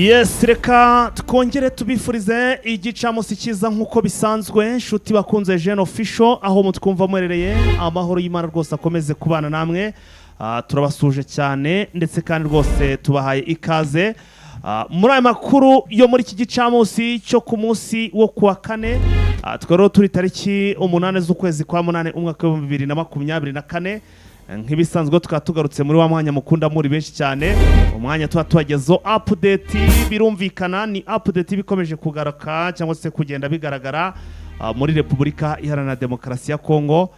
Yes, reka twongere tubifurize igicamunsi cyiza nk'uko bisanzwe, nshuti bakunze Jeune Official, aho mutwumva muherereye. Amahoro y'Imana rwose akomeze kubana namwe. Turabasuje cyane, ndetse kandi rwose tubahaye ikaze muri aya makuru yo muri iki gicamunsi cyo ku munsi wo kuwa kane. Tukaba rero turi tariki 8 z'ukwezi kwa munani, umwaka wa 2024. Nk'ibisanzwe tukaba tugarutse muri wa mwanya mukunda muri benshi cyane, umwanya tuba tubagezeho update. Birumvikana ni update bikomeje kugaruka cyangwa se kugenda bigaragara muri Repubulika Iharanira Demokarasi ya Kongo.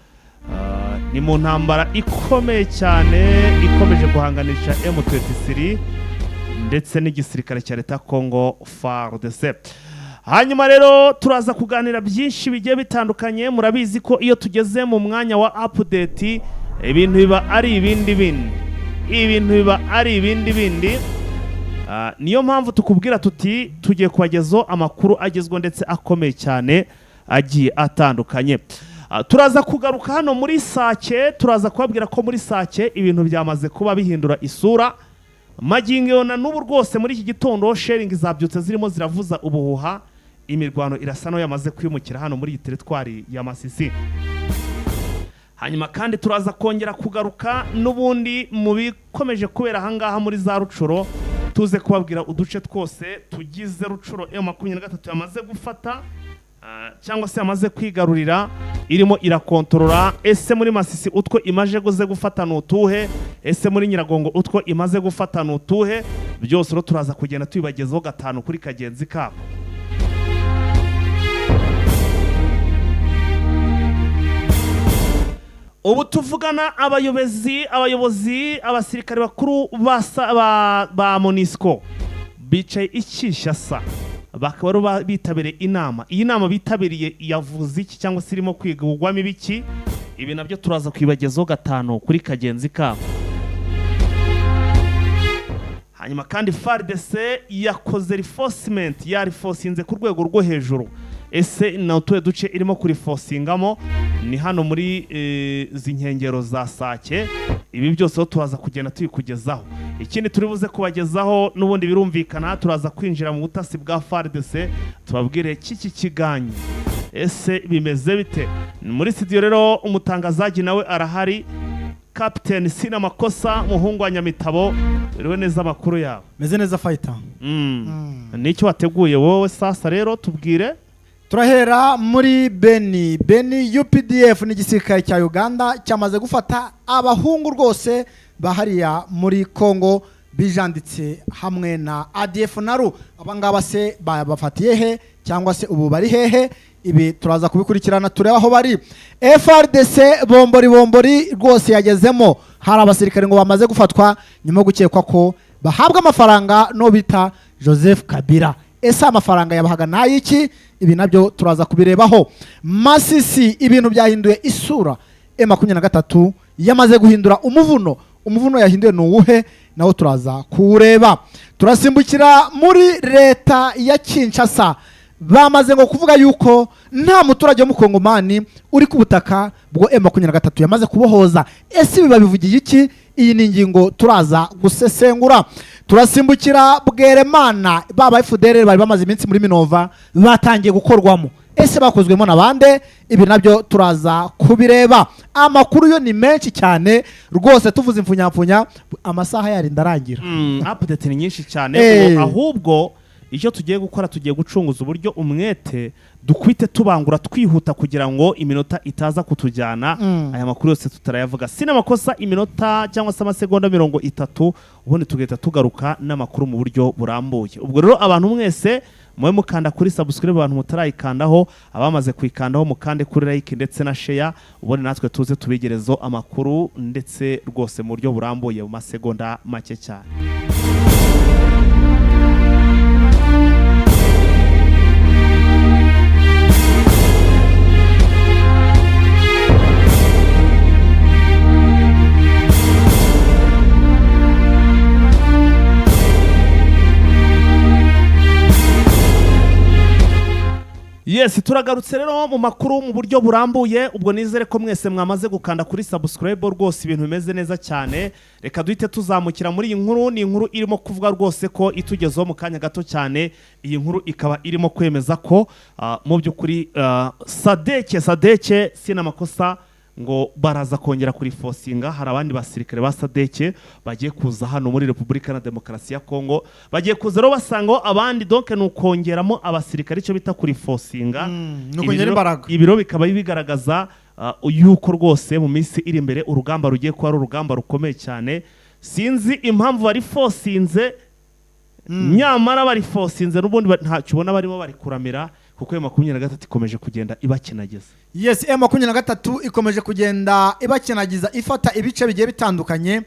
Ni mu ntambara ikomeye cyane ikomeje guhanganisha M23 ndetse n'igisirikare cya leta ya Kongo, FARDC. Hanyuma rero turaza kuganira byinshi bigiye bitandukanye. Murabizi ko iyo tugeze mu mwanya wa update ibintu biba ari ibindi bindi, ibintu biba ari ibindi bindi. Niyo mpamvu tukubwira tuti tugiye kubagezaho amakuru agezweho ndetse akomeye cyane agiye atandukanye. Turaza kugaruka hano muri Sake, turaza kubabwira ko muri Sake ibintu byamaze kuba bihindura isura. Magingo na n'ubu rwose muri iki gitondo shelling zabyutse zirimo ziravuza ubuhuha, imirwano irasa n'aho yamaze kwimukira hano muri iyi teritwari ya Masisi. Hanyuma kandi turaza kongera kugaruka n'ubundi mu bikomeje kubera ahangaha muri za Rucuro, tuze kubabwira uduce twose tugize Rucuro M23 yamaze gufata, cyangwa se yamaze kwigarurira, irimo irakontorora. Ese muri Masisi utwo imaze guze gufata ni utuhe? Ese muri Nyiragongo utwo imaze gufata ni utuhe? Byose rero turaza kugenda tubibagezaho gatanu kuri kagenzi kabo. Ubu tuvugana abayobozi, abasirikare bakuru ba MONUSCO bicaye i Kinshasa, bakaba rero bitabiriye inama. Iyi nama bitabiriye yavuze iki, cyangwa se irimo kwigwamo ibiki? Ibi nabyo turaza kubibagezaho gatanu kuri kagenzi kabo. Hanyuma kandi FARDC yakoze reinforcement, yareinforcinze ku rwego rwo hejuru. Ese ni utuhe duce irimo kureinforcingamo? Ni hano muri izi nkengero za Sake. Ibi byose rero turaza kugenda tubikugezaho. Ikindi turi buze kubagezaho n'ubundi birumvikana, turaza kwinjira mu butasi bwa FARDC, tubabwire kiki kiganyi ese bimeze bite. Muri studio rero umutangazaji nawe arahari, Captain Sina Makosa, muhungu wa Nyamitabo. Biriwe neza? Amakuru yawe? Meze neza, fighter. Nicyo wateguye wowe sasa rero tubwire. Turahera muri Beni. Beni, UPDF n'igisirikare cya Uganda cyamaze gufata abahungu rwose bahariya muri Congo bijanditse hamwe na ADF NALU. Abangaba se babafatiye he, cyangwa se ubu bari hehe? Ibi turaza kubikurikirana turebe aho bari. FARDC bombori bombori rwose yagezemo. Hari abasirikare ngo bamaze gufatwa nyuma yo gukekwa ko bahabwa amafaranga no bita Joseph Kabila. Ese amafaranga yabahaga n'ayiki? Ibi nabyo turaza kubirebaho. Masisi ibintu byahinduye isura, M23 yamaze guhindura umuvuno. Umuvuno yahinduye ni uwuhe? Nawo turaza kuwureba. Turasimbukira muri leta ya Kinshasa, bamaze ngo kuvuga yuko nta muturage w'umukongomani uri ku butaka bwo M23 yamaze kubohoza. Ese ibi babivugiye iki? Iyi ni ingingo turaza gusesengura. Turasimbukira Bweremana, baba FDLR bari bamaze iminsi muri Minova batangiye gukorwamo. Ese bakozwemo na bande? Ibi nabyo turaza kubireba. Amakuru yo ni menshi cyane rwose, tuvuze impfunyapfunya amasaha yarinda arangira. Update ni nyinshi cyane. Ubu ahubwo icyo tugiye gukora, tugiye gucunguza uburyo umwete dukwite tubangura twihuta kugira ngo iminota itaza kutujyana, aya makuru yose tutarayavuga. Sina makosa, iminota cyangwa se amasegonda 30, ubundi tugahita tugaruka n'amakuru mu buryo burambuye. Ubwo rero abantu mwese mube mukanda kuri subscribe, abantu mutarayikandaho, abamaze kuyikandaho mukande kuri like ndetse na share, ubundi natwe tuze tubigerezo amakuru ndetse rwose mu buryo burambuye mu masegonda make cyane. Yes, Yes, turagarutse rero mu makuru mu buryo burambuye. Ubwo nizere ko mwese mwamaze gukanda kuri subscribe, rwose ibintu bimeze neza cyane. Reka duhite tuzamukira muri iyi nkuru. Ni inkuru irimo kuvuga rwose ko itugezeho mu kanya gato cyane. Iyi nkuru ikaba irimo kwemeza ko mu by'ukuri SADC sinamakosa ngo baraza kongera kurifosinga. Hari abandi basirikare ba SADC bagiye kuza hano muri Repubulika na Demokarasi ya Kongo. Bagiye kuza rero basanga abandi, donc ni ukongeramo abasirikare, icyo bita kurifosinga. Ni ukongera imbaraga. Ibiro bikaba bigaragaza yuko rwose mu minsi iri imbere urugamba rugiye kuba ari urugamba rukomeye cyane. Sinzi impamvu barifosinze, nyamara barifosinze n'ubundi ntacyo ubona barimo bari kuramira, kuko iyo 23 ikomeje kugenda ibakinageza. Yes, M23 ikomeje kugenda ibakinagiza, ifata ibice bigiye bitandukanye.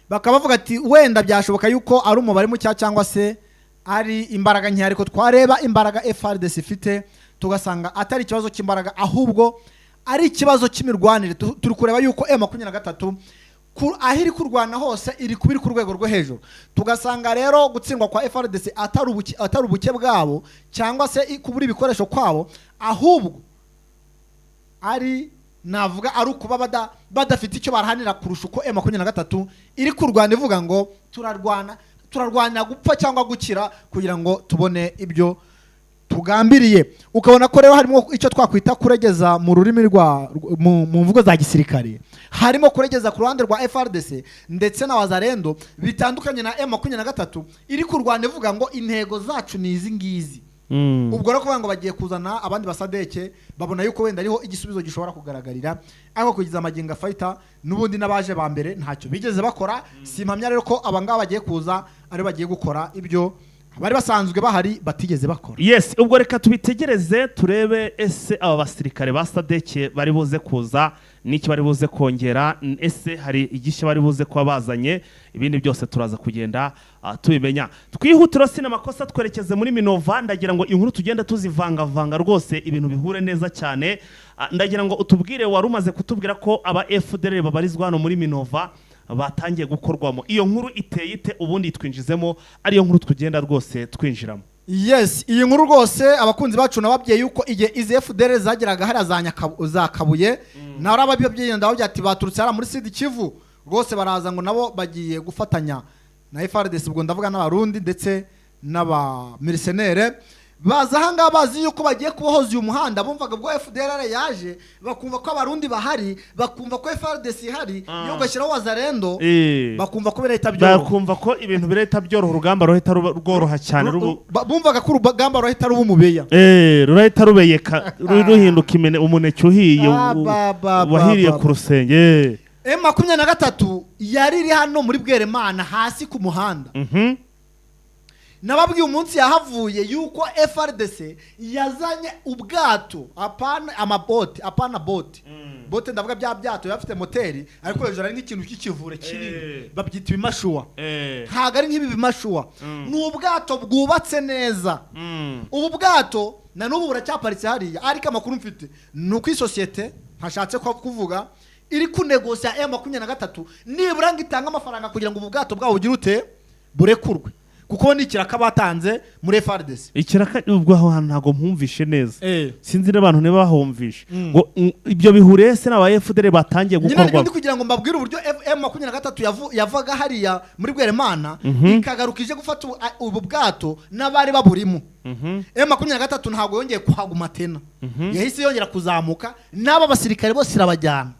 Bakaba bavuga ati wenda byashoboka yuko ari umubare mucya cyangwa se ari imbaraga nke, ariko twareba imbaraga FARDC ifite tugasanga atari ikibazo cy'imbaraga, ahubwo ari ikibazo cy'imirwanire. Turi kureba yuko M23 aho iri kurwana hose iri kuba iri ku rwego rwo hejuru, tugasanga rero gutsindwa kwa FARDC atari ubuke bwabo cyangwa se kubura ibikoresho kwabo, ahubwo ari navuga ari ukuba badafite icyo barahanira kurusha uko M23 iri kurwana, ivuga ngo turarwana, turarwanira gupfa cyangwa gukira kugira ngo tubone ibyo tugambiriye. Ukabona ko rero harimo icyo twakwita kuregeza mu rurimi rwa mu mvugo za gisirikare, harimo kuregeza ku ruhande rwa FARDC ndetse na Wazalendo, bitandukanye na M23 iri kurwana ivuga ngo intego zacu ni izi ngizi. Ubwo rero kuvuga ngo bagiye kuzana abandi ba SADC, babona yuko wenda ariho igisubizo gishobora kugaragarira, ariko kugeza amagingo afayita n'ubundi n'abaje ba mbere ntacyo bigeze bakora. Simpamya rero ko abangaba bagiye kuza ari bagiye gukora ibyo abari basanzwe bahari batigeze bakora. Yes, ubwo reka tubitegereze turebe ese aba basirikare ba SADC bari buze kuza n'iki bari buze kongera, ese hari igishya bari buze kuba bazanye. Ibindi byose turaza kugenda tubimenya. Twihutira sina makosa twerekeze muri Minova. Ndagira ngo inkuru tugenda tuzivangavanga rwose, ibintu bihure neza cyane. Ndagira ngo utubwire, wari umaze kutubwira ko aba FDLR babarizwa hano muri Minova batangiye gukorwamo. Iyo nkuru iteye ite ubundi? Twinjizemo, ariyo nkuru tugenda rwose twinjiramo. Yes, iyi nkuru rwose abakunzi bacu nababwiye yuko igihe izi FDLR zageraga hariya za Kabuye, nawe ababyeyi ndababwira ati baturutse hariya muri Sud Kivu rwose, baraza ngo nabo bagiye gufatanya na FARDC, ubwo ndavuga n'Abarundi ndetse n'aba mercenaires. Baza ahangaha bazi yuko bagiye kubohoza uyu muhanda. Bumvaga ubwo FDLR yaje, bakumva ko Abarundi bahari, bakumva ko FARDC ihari, iyo ugashyiraho Wazalendo, bakumva ko birahita byoroha. Bakumva ko ibintu birahita byoroha, urugamba ruhita rworoha cyane Bumvaga ko urugamba ruhita ruba umubeya. Rurahita rubeyeka, ruhinduka umuneke uhiye, Ah, ba, ba, ba, wahiriye ba, ku rusenge. M23 yari iri hano muri Bweremana hasi ku muhanda. Nababwiye umunsi yahavuye yuko FARDC yazanye ubwato, apana amabote, apana bote, bote ndavuga bya byato biba bifite moteri ariko hejuru ari nk'ikintu cy'ikivure kinini, babyita ibimashuwa. Ntabwo ari nk'ibi bimashuwa, ni ubwato bwubatse neza. Ubu bwato na n'ubu buracyaparitse hariya, ariko amakuru mfite ni uko isosiyete ntashatse ko kuvuga iri kunegosiya M23 nibura ngo itange amafaranga kugira ngo ubu bwato bwabo bugire ute, burekurwe, kuko ni ikiraka batanze muri FARDC. Ikiraka, ubwo aho hantu ntabwo mpumvishe neza, sinzi n'abantu niba bahumvishe ngo ibyo bihuriye se n'aba FDLR batangiye Nyine nibyo gukorwa? ndi kugira ngo mbabwire uburyo M23 yavaga hariya muri Bweremana ikagaruka ije gufata ubu bwato n'abari baburimo. M23 ntabwo yongeye kuhaguma tena, yahise yongera kuzamuka n'aba basirikare bose irabajyana.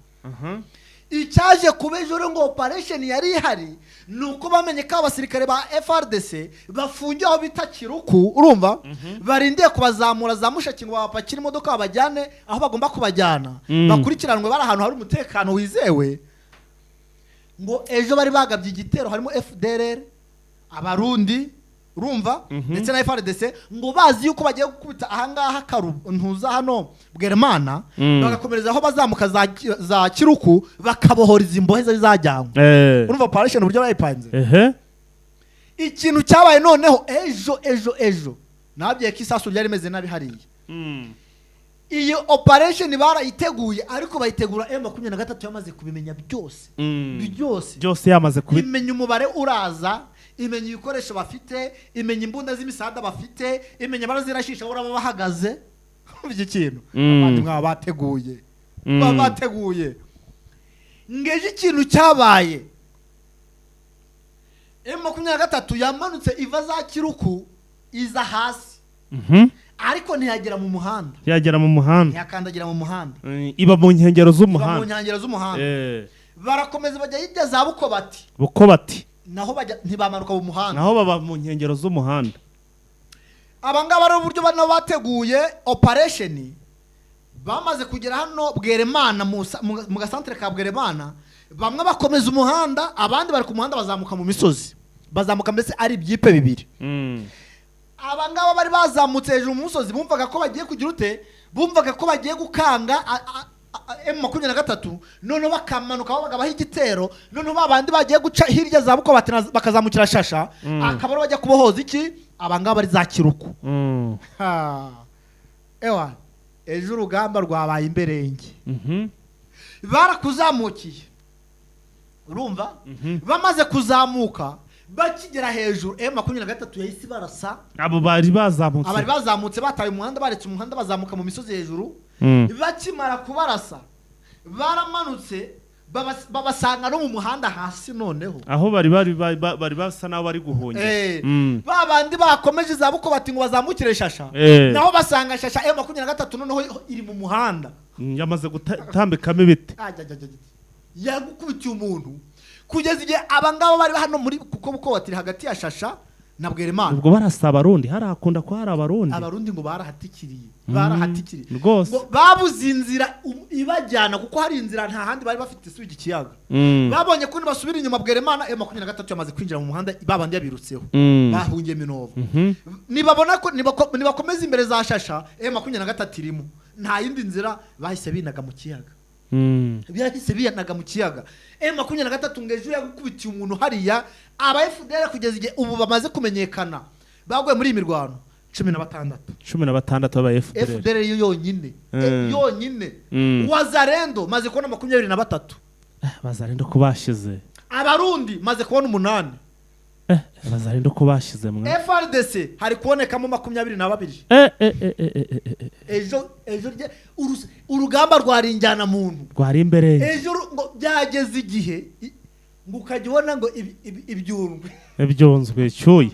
Icyaje kuba ejo rero ngo operation yari ihari ni uko bamenye ko abasirikare ba FARDC bafungiwe aho bita Kiruku, urumva, barindiye kubazamura za Mushaki ngo babapakire imodoka babajyane aho bagomba kubajyana, bakurikiranwe bari ahantu hari umutekano wizewe. Ngo ejo bari bagabye igitero, harimo FDLR, Abarundi, urumva, ndetse na FARDC, ngo bazi yuko bagiye gukubita ahangaha karu ntuza hano Bweremana, bagakomereza aho bazamuka za Kiruku, bakabohora izi mbohe zari zajyanywe. Urumva operation uburyo bayipanze. Ikintu cyabaye noneho ejo ejo ejo, nababwiye ko isasu ryari rimeze nabi hariya. Iyo operation barayiteguye, ariko bayitegura M23 yamaze kubimenya byose, byose. Byose yamaze kubi Imenya umubare uraza, imenya ibikoresho bafite, imenya imbunda z'imisada bafite, imenya barazirashisha aho baba bahagaze. Iki kintu abandi mwaba bateguye, baba bateguye. Ngeje ikintu cyabaye, M23 yamanutse iva za Kiruku iza hasi, ariko ntiyagera mu muhanda. Yagera mu muhanda. Ntiyakandagira mu muhanda. Iba mu nkengero Iba mu z'umuhanda. nkengero z'umuhanda. Barakomeza bajya hirya za Bukobati. Bukobati. Naho bajya, ntibamanuka mu muhanda. Naho baba mu nkengero z'umuhanda. Aba ngaba ari uburyo bano bateguye operation. Bamaze kugera hano Bweremana, mu gasantere ka Bweremana, bamwe bakomeza umuhanda, abandi bari ku muhanda bazamuka mu misozi, bazamuka mbese ari ibyipe bibiri. Aba ngaba bari bazamutse hejuru mu musozi bumvaga ko bagiye kugira ute? Bumvaga ko bagiye gukanga M23, noneho bakamanuka bagabaho igitero, noneho ba bandi bagiye guca hirya za Bukobati bakazamukira Shasha, akaba aribo bajya kubohoza iki. Aba ngaba bari za Kiruku. Ha. Ewa, ejo urugamba rwabaye imberenge. Barakuzamukiye, urumva? Bamaze kuzamuka, bakigera hejuru, M23 yahise barasa. Abo bari bazamutse. Abari bazamutse bataye umuhanda, baretse umuhanda, bazamuka mu misozi hejuru. Bakimara kubarasa, baramanutse babasanga no mu muhanda hasi noneho. Aho bari basa n'aho bari guhungira. Ba bandi bakomeje za Bukobati ngo bazamukire Shasha, naho basanga Shasha M23 noneho iri mu muhanda. Yamaze gutambikamo ibiti. Ajajajaj. Yagukubitiye umuntu kugeza igihe abangaba bari hano muri, kuko Bukobati iri hagati ya Shasha na Bweremana. Ubwo barasa Abarundi, harakunda ko hari Abarundi. Abarundi ngo barahatikiriye, barahatikiriye. Rwose. Ngo babuze inzira ibajyana, kuko hari inzira nta handi bari bafite isubira ikiyaga. Babonye ko nibasubira inyuma Bweremana, M23 yamaze kwinjira mu muhanda, babandi yabirutseho, bahungiye Minova. Nibabona ko nibakomeza imbere za Shasha, M23 irimo, nta yindi nzira, bahise binaga mu kiyaga. Birahise biyanaga mu kiyaga. M23 ngo ejo yagukubitiye umuntu hariya. Aba FDLR kugeza igihe ubu bamaze kumenyekana baguye muri iyi mirwano 16. 16 b'aba FDLR. FDLR yo yonyine. Yonyine. Wazarendo maze kubona 23. Bazarendo ko bashize. Abarundi maze kubona 8. Bazarendo ko bashize mwa. FRDC hari kubonekamo 22. Ejo urugamba rwari injyana muntu. Rwari imbere. Ejo ngo byageze igihe ngo ukajya ubona ngo ibyundwe. Ibyunzwe cyuye.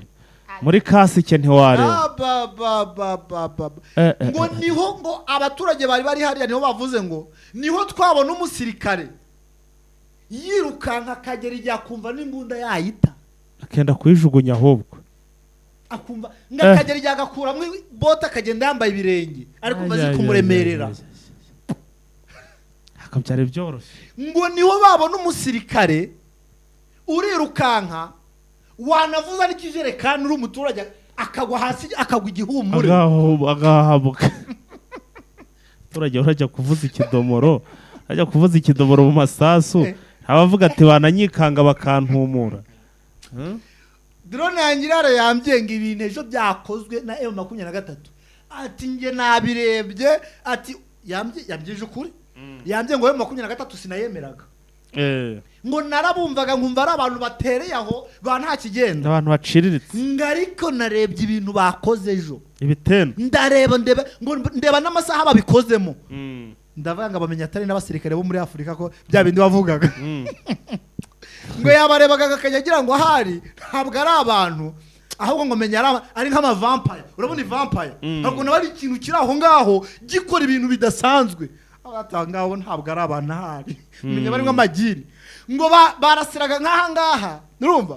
Muri kasike ntiwareba. Ah, ba, ba, ba, ba, ba, ba. Ngo niho ngo abaturage bari bari hariya, niho bavuze ngo niho twabona umusirikare yirukanka akagera igihe akumva n'imbunda yayita, akenda kuyijugunya ahubwo. Akumva ngo akagera igihe agakuramo bote akagenda yambaye ibirenge, ariko kumva zikumuremerera. Ntabwo byari byoroshye. Ngo niho babona umusirikare urirukanka, wanavuza n'ikijerekani uri umuturage akagwa hasi, akagwa igihumure, agahabuka. Abaturage urajya kuvuza ikidomoro, ajya kuvuza ikidomoro mu masasu, abavuga ati bananyikanga bakantumura. Drone yanjye irara yambwiye ngo ibintu ejo byakozwe na M23, ati njye nabirebye, ati yambwije ukuri, yambwiye ngo M23 sinayemeraga, ngo narabumvaga nkumva ari abantu batereye aho ba nta kigenda, abantu baciriritse, ngo ariko narebye ibintu bakoze ejo, ibitendo, ndareba ndeba ngo ndeba n'amasaha babikozemo, ndavuga ngo bamenya atari n'abasirikare bo muri Afurika, ko bya bindi bavugaga. Ngo yabarebaga akajya agira ngo ahari ntabwo ari abantu, ahubwo ngo menya ari nk'amavampire. Urabona ivampire, ntabwo nawe ari ikintu kiri aho ngaho gikora ibintu bidasanzwe, aho ngaho ntabwo ari abantu, ahari menya bari nk'amagini. Ngo barasiraga nk'aha ngaha, urumva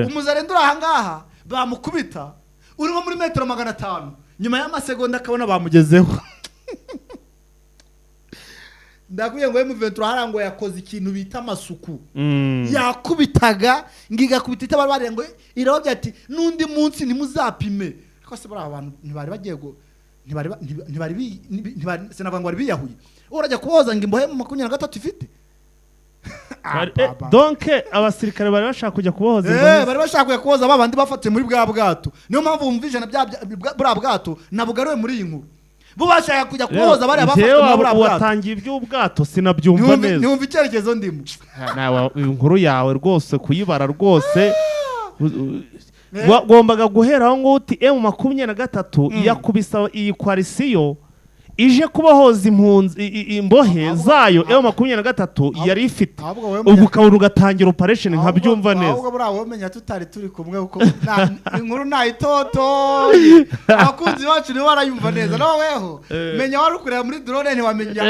umuzarendo uri aha ngaha bamukubita uri nko muri metero 500, nyuma y'amasegonda akabona bamugezeho. Ndakubwiye ngo M23 hariya ngo yakoze ikintu bita amasuku. Yakubitaga ngo igakubita itabara, ngo irababwira ati n'undi munsi ntimuzapime. Ariko se buriya abantu ntibari bagiye ntibari sinavuga ngo bari biyahuye, urajya kuboza ngo imbohe mu 23 ifite. Donc abasirikare bari bashaka kujya kubohoza imbohe. Bari bashaka kujya kuboza ba bandi bafatiwe muri bwa bwato, niyo mpamvu wumva ijana buriya bwato nabugaruwe muri iyi nkuru, bo bashaka kujya kubohoza bariya bafatiwe muri buriya bwato. Watangiye iby'ubwato sinabyumva neza. Ntiwumva icyerekezo ndimo. Inkuru yawe rwose kuyibara rwose wagombaga guhera aho ngo uti M23 yakubisa iyi koalisiyo. Ije kubohoza impunzi, imbohe Ahubwo- zayo M23 yari ifite, Ahubwo wowe ubwo ukabona ugatangira operation nkabyumva neza. Ahubwo buriya wowe menya tutari turi kumwe, kuko inkuru ntayitotoye, abakunzi bacu nibo barayumva neza. Nawe weho menya wari ukureba muri drone, ntiwamenya.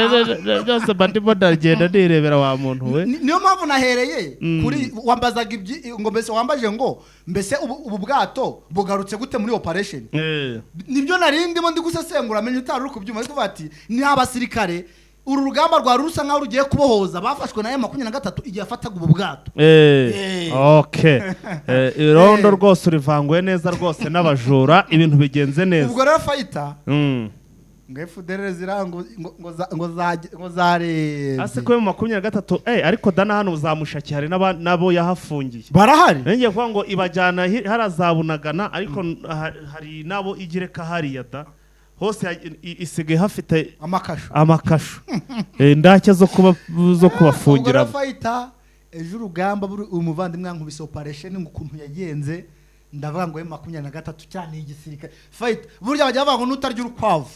Byose mba ndimo ndagenda nirebera, wa muntu we. Niyo mpamvu nahereye kuri wambazaga ngo mbese wambaje ngo mbese ubu bwato bugarutse gute muri operation. Nibyo nari ndimo ndi gusesengura, menya utari uri kubyumva, ariko bati ni abasirikare, uru rugamba rwari rusa nkaho rugiye kubohoza bafashwe na M23 igihe yafataga ubu bwato. Okay. Irondo rwose urivanguye neza rwose n'abajura, ibintu bigenze neza. Ubwo rero fayita ngo FDLR zirango ngo zarebye. Ase ko M23, ariko dana hano uzamushaki hari n'abo yahafungiye. Barahari. Ngiye kuvuga ngo ibajyana harazabunagana, ariko hari n'abo igireka hariya da hose isigaye hafite amakasho. Amakasho. Indake zo kuba zo Ubwo rero kubafungiramo. Fayita, ejo urugamba uyu muvandimwe yankubise operation ngo ukuntu yagenze, ndavuga ngo M23 cyane igisirikare. Fayita, burya bajya bavuga ngo nutarya urukwavu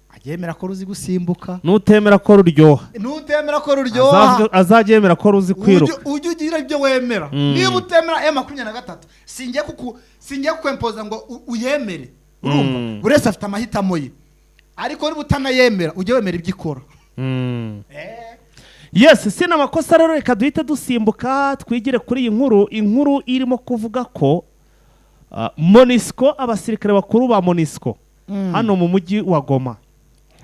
ajya ko ruzi gusimbuka. Nutemera ko ruryoha. Nutemera ko ruryoha. Azajya yemera ko ruzi kwiruka. Ujye ugira ibyo wemera. Niba utemera M23, singiye kukwempoza ngo uyemere, urumva? Buri wese afite amahitamo ye, ariko niba utanayemera ujye wemera ibyo ikora. Yes, sina amakosa rero, reka duhite dusimbuka twigire kuri iyi nkuru, inkuru irimo kuvuga ko MONUSCO, abasirikare bakuru ba MONUSCO hano mu mujyi wa Goma,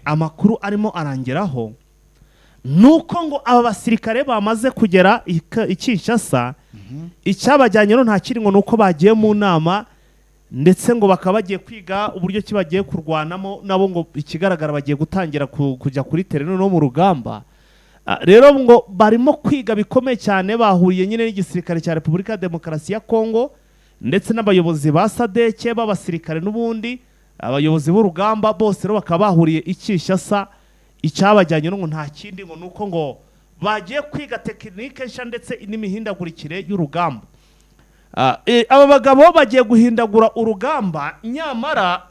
amakuru arimo arangeraho nuko ngo aba basirikare bamaze kugera i Kinshasa. Icyabajyanye rero nta kiri ngo ni uko bagiye mu nama, ndetse ngo bakaba bagiye kwiga uburyo ki bagiye kurwanamo nabo, ngo ikigaragara bagiye gutangira kujya kuri terrain no mu rugamba. Rero ngo barimo kwiga bikomeye cyane, bahuriye nyine n'igisirikare cya Repubulika ya Demokarasi ya Kongo ndetse n'abayobozi ba SADC b'abasirikare n'ubundi abayobozi b'urugamba bose. Rero bakaba bahuriye i Kinshasa. Icyabajyanye ngo nta kindi ngo ni uko ngo bagiye kwiga tekinike nshya ndetse n'imihindagurikire y'urugamba. Aba bagabo bagiye guhindagura urugamba, nyamara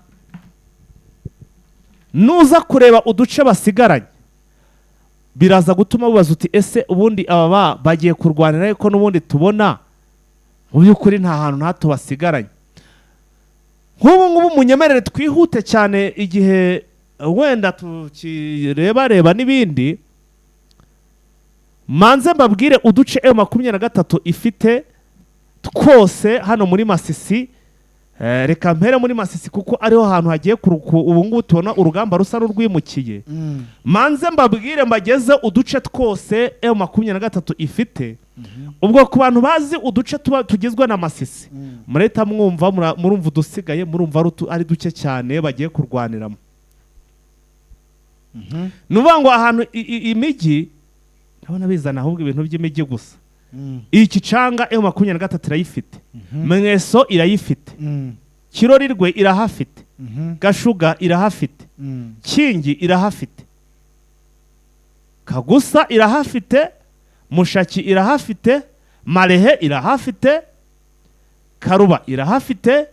nuza kureba uduce basigaranye biraza gutuma bubaza uti: "Ese ubundi aba bagiye kurwanira ariko n'ubundi tubona mu by'ukuri nta hantu hato basigaranye?" Nk'ubu ngubu munyemerere twihute cyane igihe wenda tukirebareba n'ibindi, manze mbabwire uduce M23 ifite twose hano muri Masisi. Reka mpere muri Masisi kuko ariho hantu hagiye ubu ngubu tubona urugamba rusa n'urwimukiye. Manze mbabwire mbageze uduce twose M23 ifite. Ubwo ku bantu bazi uduce tuba tugizwe na Masisi, murahita mwumva, murumva udusigaye, murumva ari duke cyane bagiye kurwaniramo. Ni ukuvuga ngo ahantu imijyi ndabona bizana ahubwo ibintu by'imijyi gusa. Iyi Kicanga M23 irayifite, Mweso irayifite, Kirorirwe irahafite, Gashuga irahafite, Kingi irahafite, Kagusa irahafite, Mushaki irahafite, Marehe irahafite, Karuba irahafite,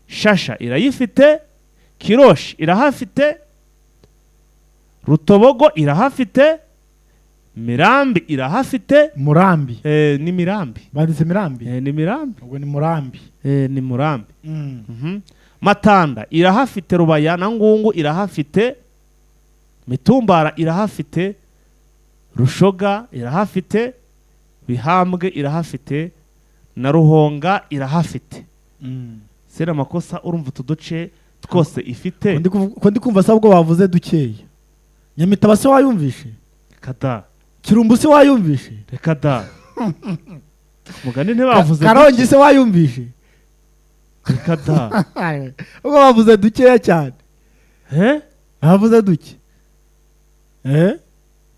Shasha irayifite, Kiroshi irahafite, Rutobogo irahafite, Mirambi irahafite. Murambi. Ni Mirambi. Banditse Mirambi. Ni Mirambi. Ubwo ni Murambi. Ni Murambi. Matanda irahafite, Rubaya na Ngungu irahafite, Mitumbara irahafite, Rushoga irahafite, Bihambwe irahafite na Ruhonga irahafite. Sera amakosa, urumva utu duce twose ifite. Ko ndi kumva se ubwo bavuze dukeya? Nyamitaba se wayumvishe? Reka da. Kirumbu se wayumvishe? Reka da, mugani ntibavuze. Karongi se wayumvishe? Reka da. Ubwo bavuze dukeya cyane. Eh? Bavuze duke,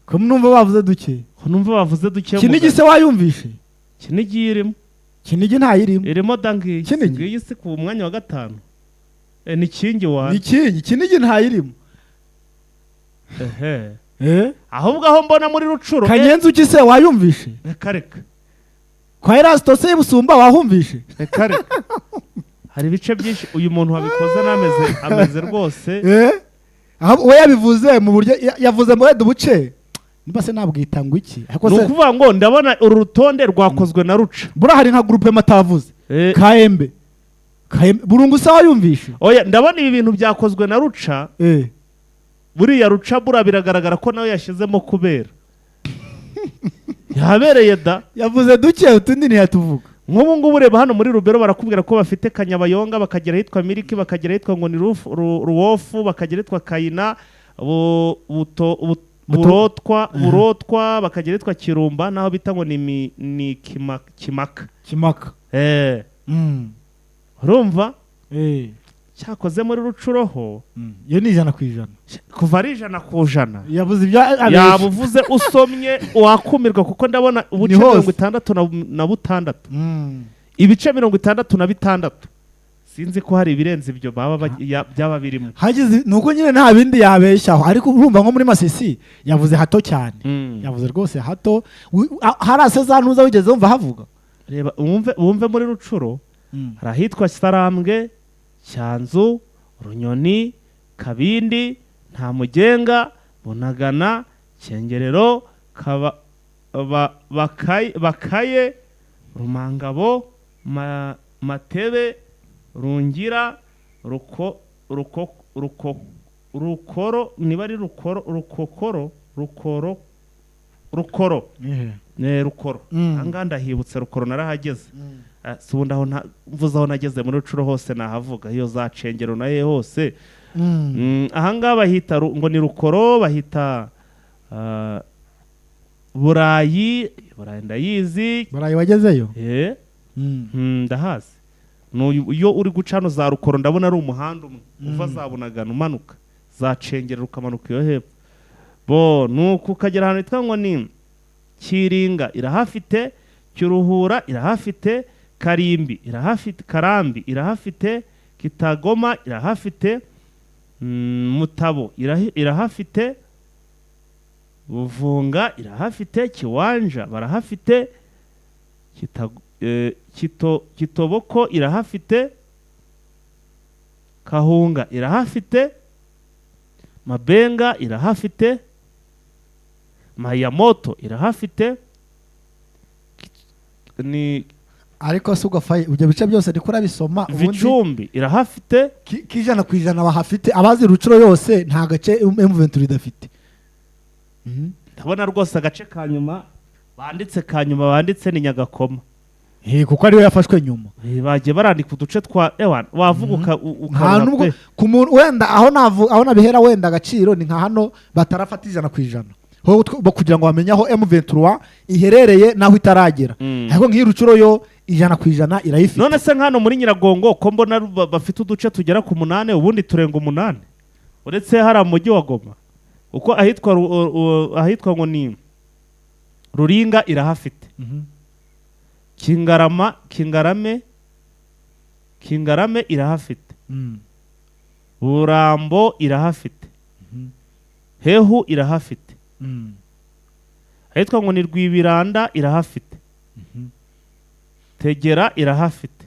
ko numva bavuze duke? Ko numva bavuze duke? Kinigi mugani. se wayumvishe? Kinigi irimo. Kinigi ntayirimo. Irimo da, ngiyi. Kinigi? Ngiyi si ku mwanya wa gatanu. Ni Kingi wa Ni Kingi, Kinigi ntayirimo. Ehe. Eh. Ahubwo aho mbona muri Rucuro. Kanyenzuki se wayumvishe? Reka reka. Kwa Erasito se Busumba wahumvishe? Reka reka, hari ibice byinshi uyu muntu wabikoze n'ameze ameze rwose. Eh. Aho we yabivuze mu buryo yavuze mu wenda ubuce, niba se nabwita ngo iki, ariko Ni se ukuvuga ngo ndabona uru rutonde rwakozwe na Ruca. Buriya hari nka groupe matavuze. Kayembe, Kayembe, Burungu se wayumvishe? Oya, ndabona ibi bintu byakozwe na Ruca. Buriya Ruca buriya biragaragara ko nawe yashyizemo kubera yahabereye da. Yavuze duke, utundi ntiyatuvuga. Nk'ubu ngubu ureba hano muri Rubero, barakubwira ko bafite Kanyabayonga, bakagera ahitwa Miriki, bakagera ahitwa ngo ni Ruwofu, bakagera ahitwa Kayina, Burotwa, Burotwa, bakagera ahitwa Kirumba, naho bita ngo ni Kimaka. Kimaka. Urumva cyakoze muri Rucuroho. Iyo ni 100%. Kuva ari 100%. Yavuze ibyo Yaba uvuze usomye wakumirwa, kuko ndabona ubuce Ni hose. 66, ibice 66. Sinzi ko hari ibirenze ibyo baba byaba birimo. Hagize nuko nyine nta bindi yabeshyaho, ariko urumva nko muri Masisi yavuze hato cyane. Yavuze rwose hato. Harase za ntuza wigeze wumva havuga? Reba wumve muri Rucuro hari ahitwa Sarambwe, Cyanzu, Runyoni, Kabindi, Ntamugenga, Bunagana, Cyengerero, Bakaye, Rumangabo, Matebe, Rungira, Ruko Ruko Ruko Rukoro, niba ari Rukoro, Rukokoro, Rukoro, Rukoro, ne Rukoro. Ahangaha ndahibutse, Rukoro narahageze. Si ubundi aho mvuze aho nageze muri Rucuro hose nahavuga, iyo za Cengero naye hose. Ahangaha bahita ngo ni Rukoro, bahita Burayi. Burayi ndayizi. Burayi wagezeyo? Eh, ndahazi. Iyo uri guca hano za Rukoro, ndabona ari umuhanda umwe uva za Bunagana, umanuka za Cengero, ukamanuka iyo hepfo bo, nuko ukagera ahantu hitwa ngo ni Kiringa irahafite, Kiruhura irahafite, Karimbi irahafite, Karambi irahafite, Kitagoma irahafite, Mutabo irahafite, Buvunga irahafite, Kiwanja barahafite, Kitoboko irahafite, Kahunga irahafite, Mabenga irahafite, Mayamoto irahafite, ni Ariko si ubwo fayi ibyo bice byose ndiko urabisoma ubundi? Vicumbi irahafite. 100% bahafite. Abazi Rucuro yose, nta gace M23 idafite. Ndabona rwose agace ka nyuma banditse ni Nyagakoma. Kuko ariyo yafashwe nyuma. Bagiye barandika uduce twa ewa wavuga Nta ukabona nubwo pe. Ku muntu wenda aho navu aho nabihera wenda agaciro ni nka hano batarafata 100% ho bo kugira ngo bamenye aho M23 iherereye naho itaragera. Ariko nk'iyi Rucuro yo 100% irayifite. None se nk'hano muri Nyiragongo ko mbona bafite uduce tugera ku munani, ubundi turenga umunani, uretse hariya mu mujyi wa Goma, uko ahitwa ahitwa ngo ni Ruringa irahafite, Kingarama, Kingarame, Kingarame irahafite, Burambo irahafite, Hehu irahafite, ahitwa ngo ni Rwibiranda irahafite, Tegera irahafite,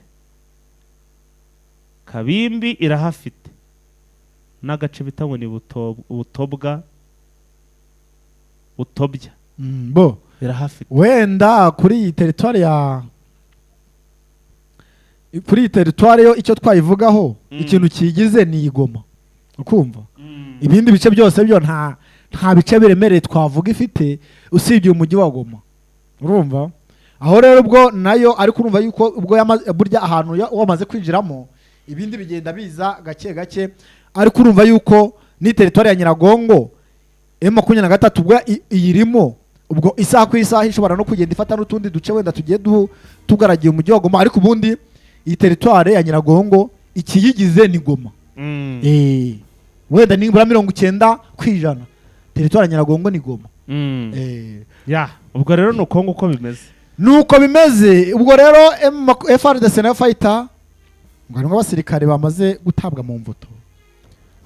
Kabimbi irahafite, n'agace bita ngo ni Butobwa, Butobya Bo irahafite. Wenda kuri iyi territoire ya kuri iyi territoire yo icyo twayivugaho, ikintu kiyigize ni igoma, ukumva ibindi bice byose byo nta bice biremereye twavuga ifite usibye umujyi wa Goma. Urumva aho rero ubwo nayo, ariko urumva yuko ubwo burya ahantu wamaze kwinjiramo ibindi bigenda biza gake gake. Ariko urumva yuko ni territoire ya Nyiragongo, M23 ubwo iyirimo, ubwo isaha ku isaha ishobora no kugenda ifata n'utundi duce wenda tugiye tugaragiye umujyi wa Goma. Ariko ubundi iyi territoire ya Nyiragongo ikiyigize ni Goma. Wenda nibura 90% territoire ya Nyiragongo ni Goma. Ya, ubwo rero ni uko nguko bimeze. Nuko bimeze. Ubwo rero FARDC na fighter ngo harimo abasirikare bamaze gutabwa mu mvuto.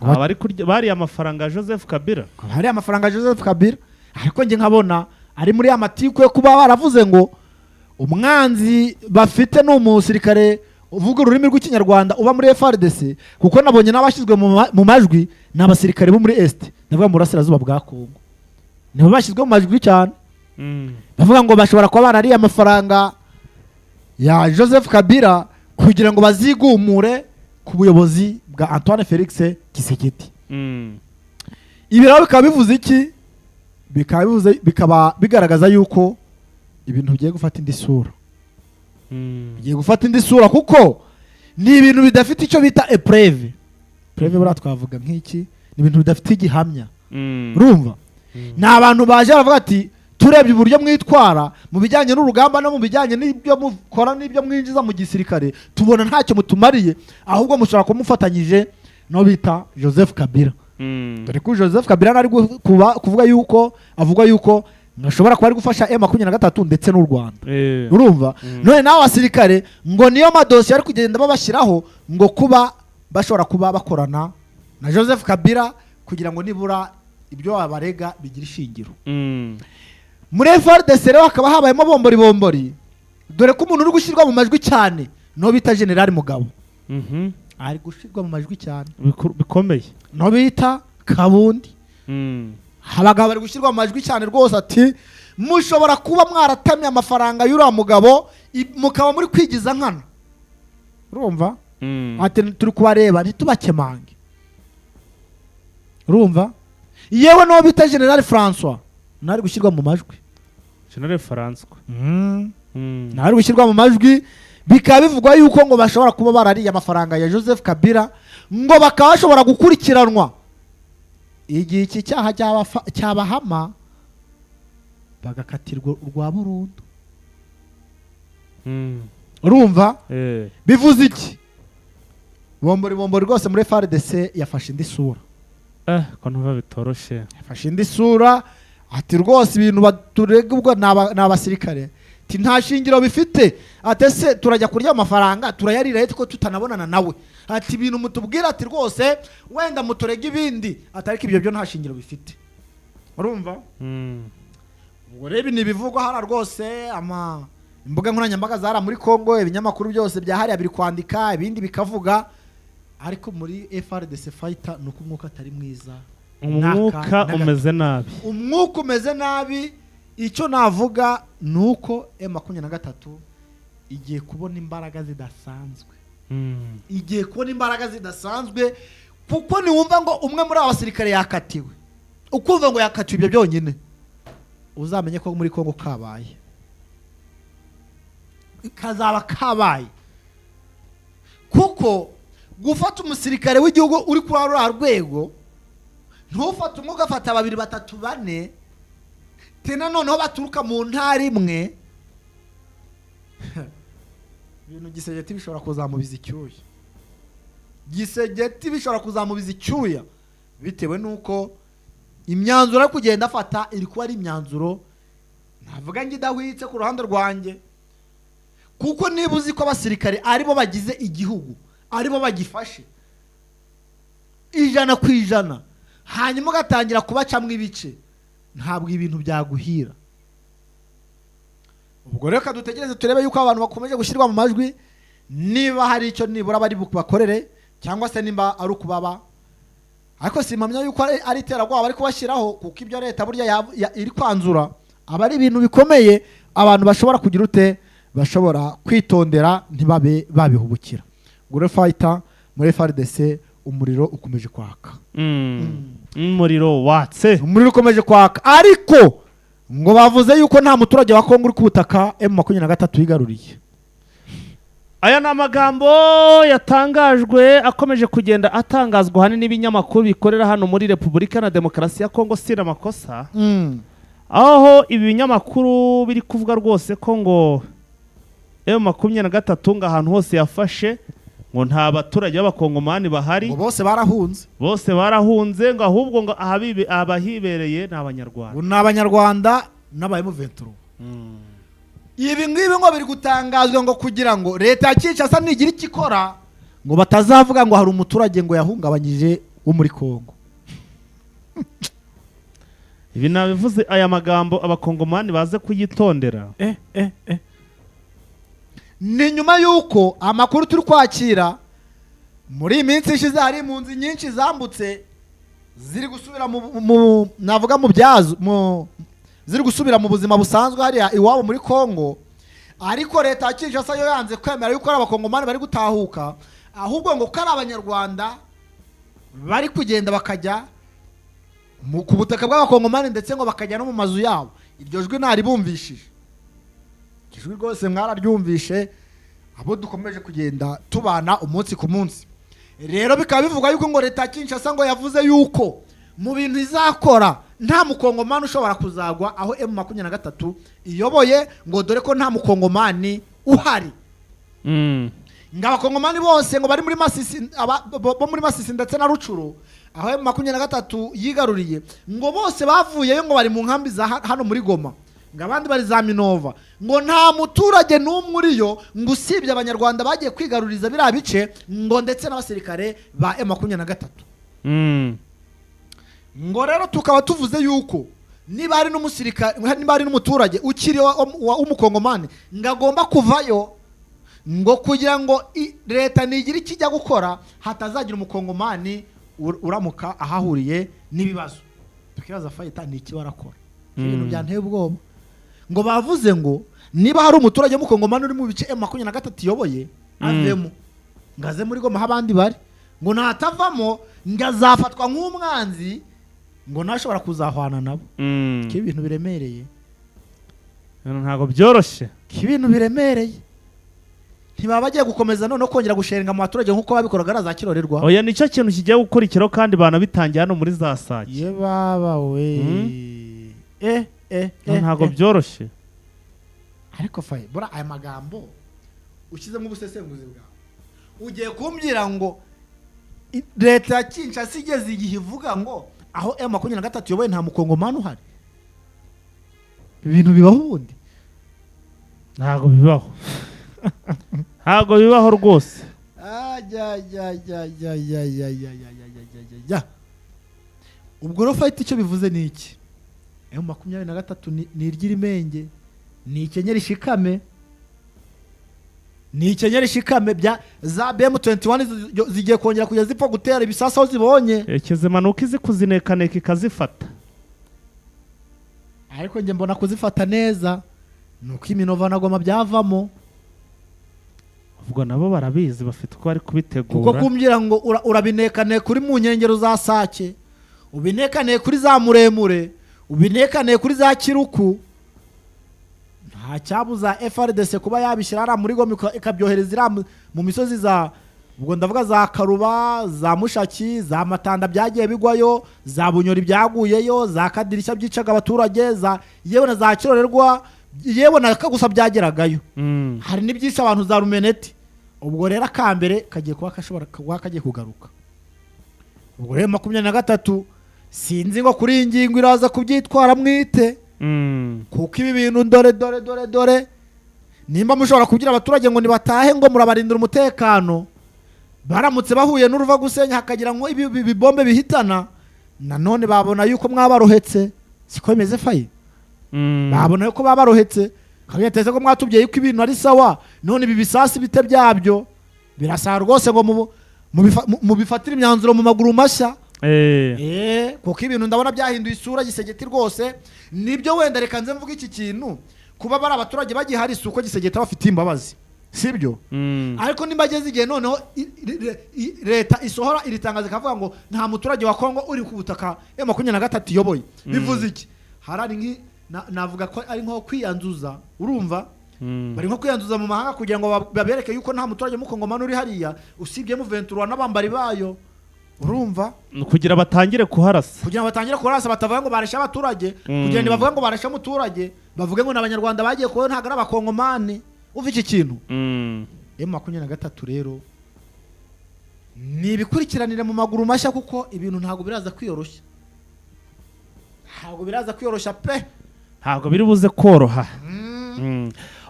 Aba bari kurya bariye amafaranga ya Joseph Kabila. Ngo hari amafaranga ya Joseph Kabila, ariko njye nkabona ari muri ya matiku yo kuba baravuze ngo umwanzi bafite ni umusirikare uvuga ururimi rw'Ikinyarwanda uba muri FARDC, kuko nabonye n'abashyizwe mu majwi. Ni abasirikare bo muri Est, ndavuga mu burasirazuba bwa Kongo, nibo bashyizwe mu majwi cyane. Bavuga ngo bashobora kuba barariye amafaranga ya Joseph Kabila kugira ngo bazigumure ku buyobozi bwa Antoine Felix Tshisekedi. Ibi rero bikaba bivuze iki? Bikaba bivuze, bikaba bigaragaza yuko ibintu bigiye gufata indi sura. Bigiye gufata indi sura kuko ni ibintu bidafite icyo bita preuve. Preuve buriya twavuga nk'iki? Ni ibintu bidafite igihamya. Urumva, ni abantu baje baravuga ati: "Turebye uburyo mwitwara mu bijyanye n'urugamba no mu bijyanye n'ibyo mukora n'ibyo mwinjiza mu gisirikare, tubona ntacyo mutumariye, ahubwo mushobora kuba mufatanyije no bita Joseph Kabila." Dore ko Joseph Kabila ari kuvuga yuko, avuga yuko ashobora kuba ari gufasha M23 ndetse n'u Rwanda. Urumva, none nawe abasirikare ngo niyo madosiye ari kugenda babashyiraho, ngo kuba bashobora kuba bakorana na Joseph Kabila kugira ngo nibura ibyo babarega bigira ishingiro. Muri FARDC rero hakaba habayemo bombori bombori, dore ko umuntu uri gushyirwa mu majwi cyane no bita General Mugabo. Ari gushyirwa mu majwi cyane. Bikomeye. No bita Kabundi. Abagabo bari gushyirwa mu majwi cyane rwose, ati mushobora kuba mwaratamye amafaranga y'uriya mugabo, mukaba muri kwigiza nkana. Urumva, ati turi kubareba ntitubakemange. Urumva, yewe n'uwo bita General Francois ntari gushyirwa mu majwi. General Francois. Ntari gushyirwa mu majwi. Bikaba bivugwa yuko ngo bashobora kuba barariye amafaranga ya Joseph Kabila, ngo bakaba bashobora gukurikiranwa igihe iki cyaha cyabahama, bagakatirwa urwa burundu. Urumva, bivuze iki? Bombori bombori rwose muri FARDC yafashe indi sura. Ko ntuba bitoroshye. Yafashe indi sura, ati rwose ibintu baturega ubwo ni abasirikare, ati nta shingiro bifite, ati ese turajya kurya amafaranga, turayarira ko tutanabonana nawe? Ati ibintu mutubwira, ati rwose wenda muturega ibindi, ati ariko ibyo byo nta shingiro bifite. Urumva, ubwo rero ibi ni ibivugwa hariya rwose, ama imbuga nkoranyambaga zara muri Congo, ibinyamakuru byose bya hariya biri kwandika, ibindi bikavuga, ariko muri FARDC fighter ni uko umwuka atari mwiza. Umwuka N'aka- umeze nabi. Umwuka umeze nabi. Icyo navuga ni uko M23 igiye kubona imbaraga zidasanzwe. Igiye kubona imbaraga zidasanzwe kuko niwumva ngo umwe muri aba basirikare yakatiwe, ukumva ngo yakatiwe, ibyo byonyine uzamenye ko muri Kongo kabaye, kazaba kabaye, kuko gufata umusirikare w'igihugu uri kuri ruriya rwego, ntufate umwe, ugafata babiri, batatu, bane, tena noneho baturuka mu ntara imwe, ibintu Tshisekedi bishobora kuzamubiza icyuya. Tshisekedi bishobora kuzamubiza icyuya bitewe n'uko imyanzuro ari kugenda afata iri kuba ari imyanzuro navuga ngo idahwitse ku ruhande rwanjye, kuko niba uzi ko abasirikare aribo bagize igihugu, aribo bagifashe 100%, hanyuma ugatangira kubacamo ibice, ntabwo ibintu byaguhira. Ubwo reka dutegereze turebe yuko abantu bakomeje gushyirwa mu majwi niba hari icyo nibura bari bakorere, cyangwa se nimba ari ukubaba, ariko simpamya yuko ari iterabwoba bari kubashyiraho, kuko ibyo leta burya iri kwanzura aba ari ibintu bikomeye, abantu bashobora kugira ute, bashobora kwitondera ntibabe babihubukira. Ubwo rero fighter muri FARDC umuriro ukomeje kwaka. Umuriro watse. Umuriro ukomeje kwaka, ariko ngo bavuze yuko nta muturage wa Kongo uri ku butaka M23 yigaruriye. Aya ni amagambo yatangajwe, akomeje kugenda atangazwa ahanini n'ibinyamakuru bikorera hano muri Repubulika na Demokarasi ya Kongo, sira amakosa, aho ibi binyamakuru biri kuvuga rwose ko ngo M23 ngo ahantu hose yafashe ngo nta baturage b'abakongomani bahari. Ngo bose barahunze. Bose barahunze, ngo ahubwo ngo abahibereye ni Abanyarwanda. Ngo ni Abanyarwanda n'aba M23. Ibi ngibi ngo biri gutangazwa ngo kugira ngo leta ya Kinshasa nigira icyo ikora, ngo batazavuga ngo hari umuturage ngo yahungabanyije wo muri Kongo. Ibi nabivuze, aya magambo abakongomani baze kuyitondera. Ni nyuma y'uko amakuru turi kwakira muri iyi minsi ishize, hari impunzi nyinshi zambutse. Ziri gusubira mu navuga mu byazo ziri gusubira mu buzima busanzwe hariya iwabo muri Kongo, ariko leta ya Kinshasa yo yanze kwemera yuko ari abakongomani bari gutahuka, ahubwo ngo ko ari abanyarwanda bari kugenda bakajya ku butaka bw'abakongomani, ndetse ngo bakajya no mu mazu yabo. Iryo jwi ntaribumvishije, iryo jwi rwose mwararyumvishe, abo dukomeje kugenda tubana umunsi ku munsi. Rero bikaba bivugwa yuko ngo leta ya Kinshasa ngo yavuze yuko mu bintu izakora nta mukongomani ushobora kuzagwa aho M23 iyoboye, ngo dore ko nta mukongomani uhari. Ngo abakongomani bose ngo bari muri Masisi, bo muri Masisi ndetse na Rucuru aho M23 yigaruriye, ngo bose bavuyeyo, ngo bari mu nkambi za hano muri Goma, ngo abandi bari za Minova, ngo nta muturage n'umwe uriyo, ngo usibye abanyarwanda bagiye kwigaruriza biriya bice, ngo ndetse n'abasirikare ba M23. Ngo rero tukaba tuvuze yuko niba hari n'umusirikare, niba hari n'umuturage ukiri w'umukongomani, ngo agomba kuvayo, ngo kugira ngo leta nigira icyo ijya gukora hatazagira umukongomani uramuka ahahuriye n'ibibazo. Tukibaza, fayita ni iki barakora? Ibintu byanteye ubwoba. Ngo bavuze ngo niba hari umuturage w'umukongomani uri mu bice M23 iyoboye, avemo, ngo aze muri Goma aho abandi bari, ngo natavamo ngo azafatwa nk'umwanzi, ngo ntashobora kuzahwana nabo. Ko ibintu biremereye. Ibintu ntabwo byoroshye. Ko ibintu biremereye, ntibaba bagiye gukomeza noneho kongera gushenga mu baturage nk'uko babikoraga ari za Kirorerwa? Oya, nicyo kintu kigiye gukurikiraho, kandi banabitangiye hano muri za Sake. Ye baba we! Eh eh eh! Ntabwo byoroshye. Ariko faye bura aya magambo ushyizemo ubusesenguzi bwawe, ugiye kumbwira ngo leta ya Kinshasa igeze igihe ivuga ngo aho M23 iyoboye nta mukongomani uhari? Ibintu bibaho ubundi? Ntabwo bibaho, ntabwo bibaho rwose. Ajyajyajyajyajyajyajyajyajya! Ubwo rero fayiti icyo bivuze ni iki? M23 ni iry'irimenge, ni ikenyeri ishikame, ni ikenyeri ishikame. Bya za BM21 zigiye kongera kujya zipfa gutera ibisasu aho zibonye. Kizimanuka izi kuzinekaneka ikazifata. Ariko njye mbona kuzifata neza ni uko iminova na Goma byavamo. Ubwo nabo barabizi, bafite uko bari Kuko kubitegura. kumbwira ngo urabinekaneye kuri mu nkengero za Sake, ubinekaneye kuri za Muremure, ubinekaneye kuri za Kiruku, nta cyabuza FARDC kuba yabishyira hariya muri Goma, ikabyohereza iriya mu misozi za, ubwo ndavuga za Karuba, za Mushaki, za Matanda byagiye bigwayo, za Bunyori byaguyeyo, za Kadirishya byicaga abaturage, za yewe na za Kirorerwa, yewe na Kagusa byageragayo. Hari n'ibyishe abantu za Rumeneti. Ubwo rero akambere kagiye kuba kashobora kuba kagiye kugaruka. Ubwo rero 23 sinzi ngo kuri iyi ngingo iraza kubyitwara mwite, kuko ibi bintu, dore dore dore dore, nimba mushobora kubwira abaturage ngo nibatahe, ngo murabarindira umutekano, baramutse bahuye n'uruva gusenya hakagira ngo ibi bibombe bihitana, nanone babona yuko mwabarohetse. Siko bimeze, fayi? Babona yuko babarohetse, kabiyateze ko mwatubwiye yuko ibintu ari sawa, none ibi bisasi bite byabyo birasaba rwose ngo mubifatire imyanzuro mu maguru mashya. Kuko ibintu ndabona byahinduye isura. Gisegeti rwose nibyo. Wenda reka nze mvuge iki kintu: kuba bari abaturage bagihari si uko Gisegeti bafitiye imbabazi, sibyo? Ariko nimba ageze igihe noneho leta isohora iri tangazo ikavuga ngo nta muturage wa Kongo uri ku butaka M23 iyoboye, bivuze iki? Harari navuga ko ari nko kwiyanzuza, urumva? Bari nko kwiyanduza mu mahanga kugira ngo babereke yuko nta muturage w'umukongomani uri hariya usibye M23 n'abambari bayo, urumva? Kugira batangire kuharasa. Kugira ngo batangire kurasa, batavuga ngo bareshe abaturage. Kugira ngo bavuge ngo bareshe umuturage, bavuge ngo ni abanyarwanda bagiye kuba, ntabwo ari abakongomani. Umva iki kintu. M23 rero ni ibikurikiranire mu maguru mashya, kuko ibintu ntabwo biraza kwiyoroshya, ntabwo biraza kwiyoroshya pe. Ntabwo biri buze koroha.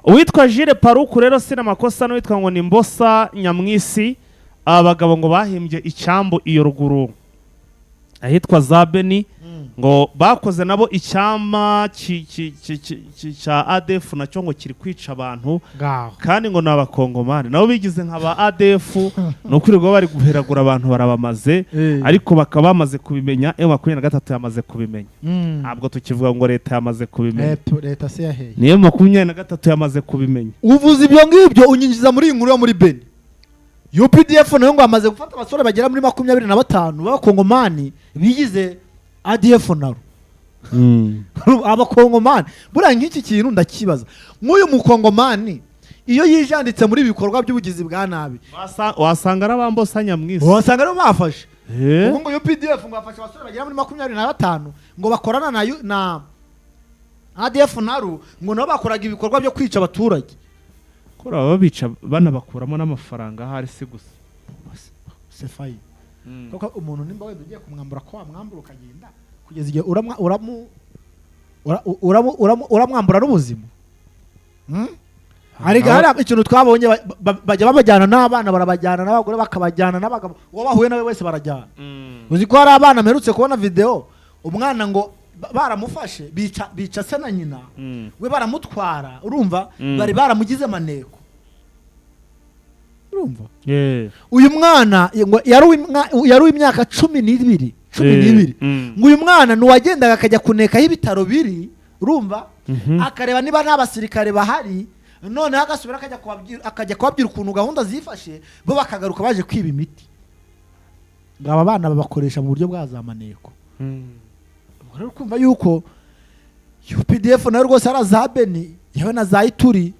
Uwitwa Jire Paruku rero sinamakosa, n'uwitwa ngo ni Mbosa Nyamwisi, aba bagabo ngo bahimbye icyambu iyo ruguru ahitwa za Beni. Ngo bakoze nabo icyama cya ADF, nacyo ngo kiri kwica abantu. Ngaho. Kandi ngo ni Abakongomani, nabo bigize nka ba ADF, ni ukwirirwa bari guheragura abantu, barabamaze. Ariko bakaba bamaze kubimenya, M23 yamaze kubimenya. Ntabwo tukivuga ngo leta yamaze kubimenya. Leta se yaheye? Niyo 23 yamaze kubimenya. Uvuze ibyo ngibyo unyinjiza muri iyi nkuru yo muri Beni. UPDF nayo ngo bamaze gufata abasore bagera muri 25 b'Abakongomani bigize ADF naro. Abakongomani buriya, nk'iki kintu ndakibaza, nk'uyu mukongomani iyo yijanditse muri ibi bikorwa by'ubugizi bwa nabi, Wasanga ari abambosa nyamwisi. Wasanga aribo bafashe. Ubu ngo UPDF ngo bafashe abasore bagera muri 25 ngo bakorana na ADF naru, ngo nabo bakoraga ibikorwa byo kwica abaturage. Ko baba babica banabakuramo n'amafaranga, ahari si gusa. Sefayi, kuko umuntu nimba wenda ugiye kumwambura, ko wamwambura ukagenda, kugeza igihe uramwa uramu ura- uramu- uramu- uramwambura n'ubuzima. Ariko hari ikintu twabonye, bajya babajyana n'abana, barabajyana n'abagore, bakabajyana n'abagabo, uwo bahuye nawe wese barajyana. Uzi ko hari abana mperutse kubona video, umwana ngo baramufashe, bica se na nyina, we baramutwara, urumva? Bari baramugize maneko, urumva? Uyu mwana ngo yari uw'imyaka 12, cumi n'ibiri. Ngo uyu mwana ni uwagendaga akajya kuneka aho ibitaro biri, urumva? Akareba niba nta basirikare bahari, noneho agasubira akajya kubabwira ukuntu gahunda zifashe, bo bakagaruka baje kwiba imiti. Ngo aba bana babakoresha mu buryo bwa za maneko. Ubwo rero kumva yuko UPDF nayo rwose ari za Beni, yewe na za Ituri,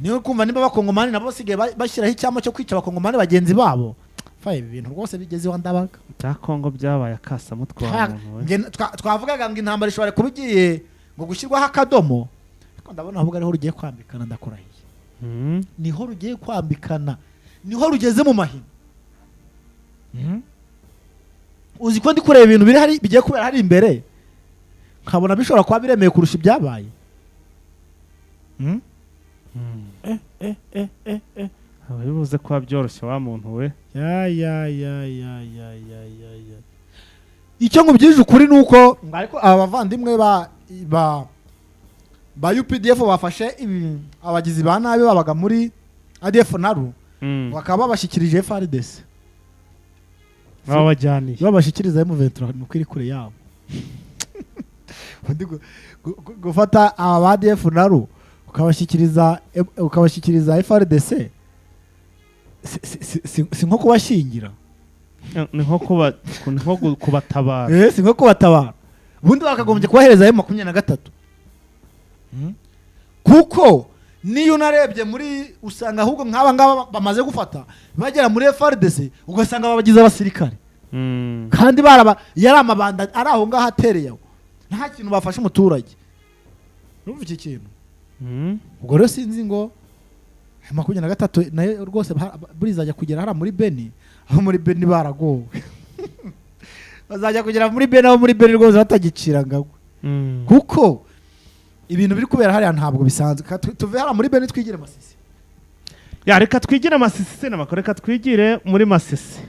niyo kumva niba Abakongomani nabo basigaye bashyiraho icyama cyo kwica Abakongomani bagenzi babo. Fa ibi bintu rwose bigeze iwa Ndabaga. Bya Kongo byabaye akasamutwe wa muntu we. Nge twavugaga ngo intambara ishobora kuba igiye ngo gushyirwaho akadomo, ariko ndabona ahubwo ariho rugiye kwambikana, ndakurahiye. Niho rugiye kwambikana, niho rugeze mu mahina. Uzi ko ndi kureba ibintu biri hari bigiye kubera hari imbere, nkabona bishobora kuba biremeye kurusha ibyabaye. Eh, eh, eh, eh, eh. Aba bibuze kuba byoroshye wa muntu we. Ya ya ya ya ya ya ya ya, icyo nkubwije ukuri ni uko ngo ariko aba bavandimwe ba UPDF bafashe abagizi ba nabi babaga muri ADF naru, bakaba babashyikirije FARDC. Babajyaniye. Babashyikiriza M23, nuko iri kure yabo. Undi gufata aba ba ADF naru ukabashyikiriza FARDC si nko kubashyingira. Ni nko kubatabara. Eh, si nko kubatabara. Ubundi bakagombye kubahereza ayo 23, kuko niyo unarebye muri usanga ahubwo nk'aba ngaba bamaze gufata bagera muri FARDC, ugasanga babagize abasirikare, kandi baraba yari amabanda ari aho ngaho atereye aho, nta kintu bafashe umuturage. Urumva iki kintu? Ubwo rero sinzi ngo 23 nayo rwose burizajya kugera hariya muri Beni, aho muri Beni baragowe, bazajya kugera muri Beni, aho muri Beni rwose batagicira ngagwe, kuko ibintu biri kubera hariya ntabwo bisanzwe. Tuve hariya muri Beni twigire Masisi. Ya, reka twigire Masisi se n'amakuru, reka twigire muri Masisi.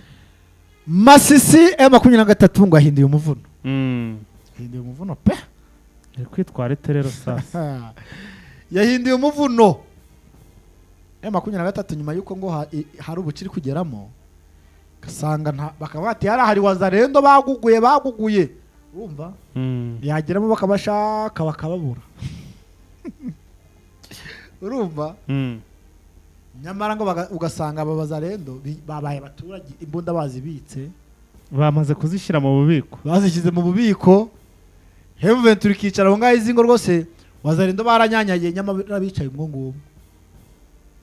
Masisi, M23 ngo ahinduye umuvuno. Ahinduye umuvuno pe. Iri kwitwara ite rero sasa? Yahinduye umuvuno M23 nyuma y'uko ngo hari ubuce iri kugeramo, ugasanga bakaba bati hariya hari Wazalendo baguguye, baguguye, urumva? Yageramo bakabashaka bakababura, urumva? Nyamara ngo ugasanga aba Bazalendo babaye abaturage, imbunda bazibitse. Bamaze kuzishyira mu bubiko. Bazishyize mu bubiko. M23 ikicara aho ngaho izi ngo rwose Wazalendo baranyanyagiye, nyamara bicaye ubwo ngubwo,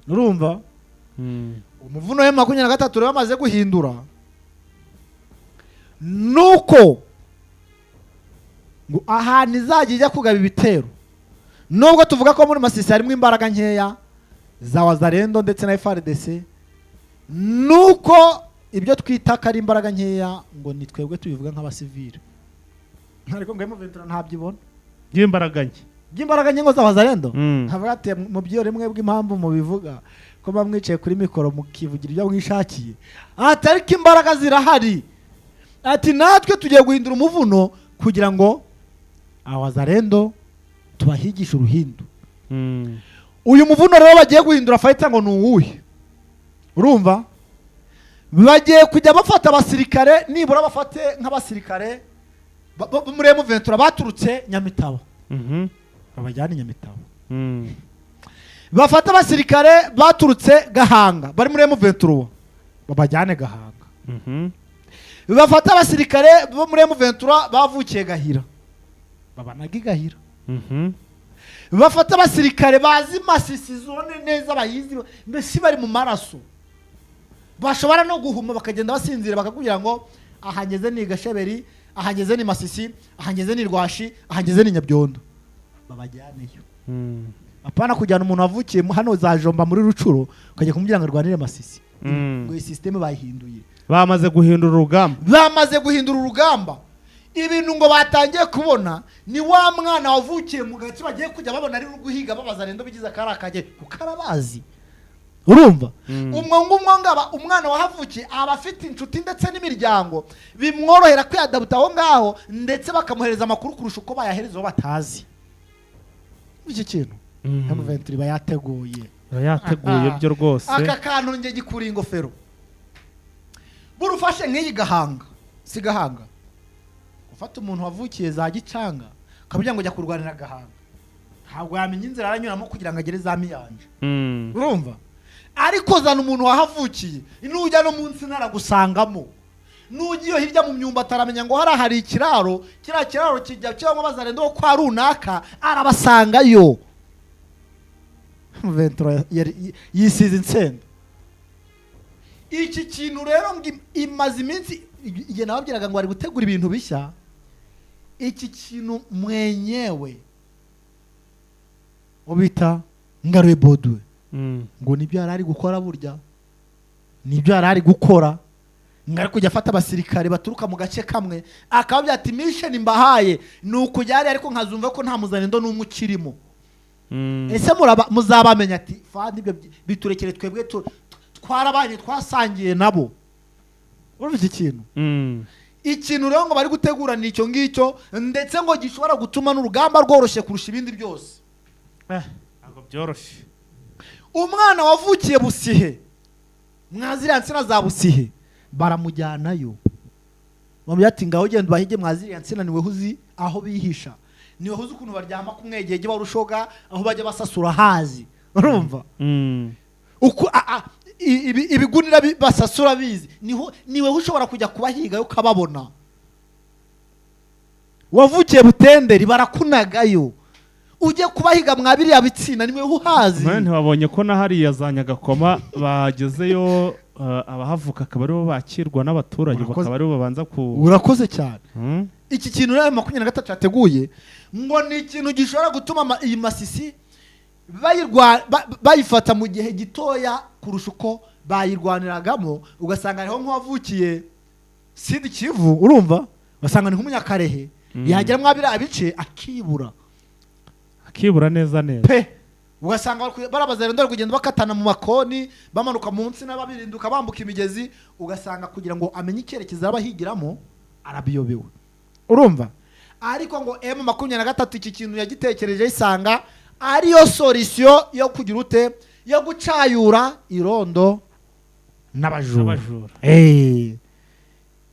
urumva? Umuvuno wa 23 rero bamaze guhindura nuko ngo ahantu izajya ijya kugaba ibitero, nubwo tuvuga ko muri Masisi harimo imbaraga nkeya za Wazalendo ndetse na FARDC, nuko ibyo twita ko ari imbaraga nkeya ngo ni twebwe tubivuga nk'abasivile, ariko ngo M23 ntabyo ibona. By'imbaraga nke. By'imbaraga nke ngo za Wazalendo. Nkavuga ati mu byo rimwe bw'impamvu mubivuga ko muba mwicaye kuri mikoro mukivugira ibyo mwishakiye, ati ariko imbaraga zirahari. Ati natwe tugiye guhindura umuvuno kugira ngo abazarendo tubahigishe uruhindu. Uyu muvuno rero bagiye guhindura, fighter, ngo ni uwuhe? Urumva, bagiye kujya bafata abasirikare, nibura bafate nk'abasirikare bo muri M23 baturutse Nyamitabo, babajyane Nyamitabo. Bafate abasirikare baturutse Gahanga bari muri M23, babajyane Gahanga. Bafate abasirikare bo muri M23 bavukiye Gahira, babanaga i Gahira. Bafate abasirikare bazi Masisi zone neza, bayizi mbese bari mu maraso, bashobora no guhuma bakagenda basinzira, bakakubwira ngo aha ngeze ni Gasheberi, aha ngeze ni Masisi, aha ngeze ni Rwashi, aha ngeze ni Nyabyondo, babajyaneyo. Apana kujyana umuntu wavukiye hano za Jomba muri Rucuro, ukajya kumubwira ngo arwanire Masisi. Ngo iyi système bayihinduye. Bamaze guhindura urugamba. Bamaze guhindura urugamba. Ibintu ngo batangiye kubona ni wa mwana wavukiye mu gace bagiye kujya babona ari guhiga babaza rendo bigize akari akajye, kuko arabazi, urumva? Umwo ngumwo ngaba umwana wahavukiye aba afite inshuti ndetse n'imiryango, bimworohera kwiyadabuta aho ngaho, ndetse bakamuhereza amakuru kurusha uko bayahereza uwo batazi. Iki kintu M23 iba yateguye. Iba yateguye byo rwose. Aka kantu njye gikura ingofero. Burufashe nk'iyi Gahanga, si Gahanga, ufata umuntu wavukiye za Gicanga ukamubwira ngo jya kurwanira Gahanga, ntabwo yamenya inzira aranyuramo kugira ngo agere za Miyanja. Urumva, ariko zana umuntu wahavukiye, nujya no munsi ntaragusangamo, nujya iyo hirya mu myumbati aramenya ngo hariya hari ikiraro, kiriya kiraro kijya kibamo bazarenda wo kwa runaka, arabasangayo. Ventura yisize insenda. Iki kintu rero ngo imaze iminsi, igihe nababwiraga ngo bari gutegura ibintu bishya, iki kintu mwenyewe uwo bita Ngaruye Boduwe ngo nibyo yari ari gukora. Burya nibyo yari ari gukora, ngo ari kujya afata abasirikare baturuka mu gace kamwe, akababwira ati mission mbahaye ni ukujya hariya, ariko nkazumva ko nta muzanendo n'umwe ukirimo. Ese muzabamenya? Ati fandi ibyo biturekere twebwe, twarabanye, twasangiye nabo. Urumva iki kintu? Ikintu rero ngo bari gutegura ni icyo ngicyo, ndetse ngo gishobora gutuma n'urugamba rworoshye kurusha ibindi byose. Ntabwo byoroshye. Umwana wavukiye Busihe, mwa ziriya nsina za Busihe, baramujyanayo, bamubwira ati ngaho genda ubahige mwa ziriya nsina, niwe uzi aho bihisha, niwe uzi ukuntu baryama ku mwegege barushoga, aho bajya basasura hazi, urumva? Uko ibigunira basasura bizi, niho niwe ushobora kujya kubahigayo ukababona. Wavukiye Butenderi, barakunagayo ujye kubahiga mwa biriya bitsina, niwe uhazi. None ntiwabonye ko na hariya za Nyagakoma bagezeyo, abahavuka akaba aribo bakirwa n'abaturage, bakaba aribo babanza ku Urakoze cyane. Iki kintu rero 23 yateguye ngo ni ikintu gishobora gutuma iyi Masisi bayifata mu gihe gitoya kurusha uko bayirwaniragamo. Ugasanga hariho nk'uwavukiye Sud Kivu, urumva, ugasanga ni nk'umunyakarehe, yagera mwa biriya bice akibura. Akibura neza neza. Pe, ugasanga barabaza rero kugenda bakatana mu makoni, bamanuka mu nsina, babirinduka, bambuka imigezi, ugasanga kugira ngo amenye icyerekezo aba ahigiramo arabiyobewe, urumva? Ariko ngo M23 iki kintu yagitekereje, isanga ariyo solution yo kugira ute, yo gucayura irondo n'abajura. N'abajura.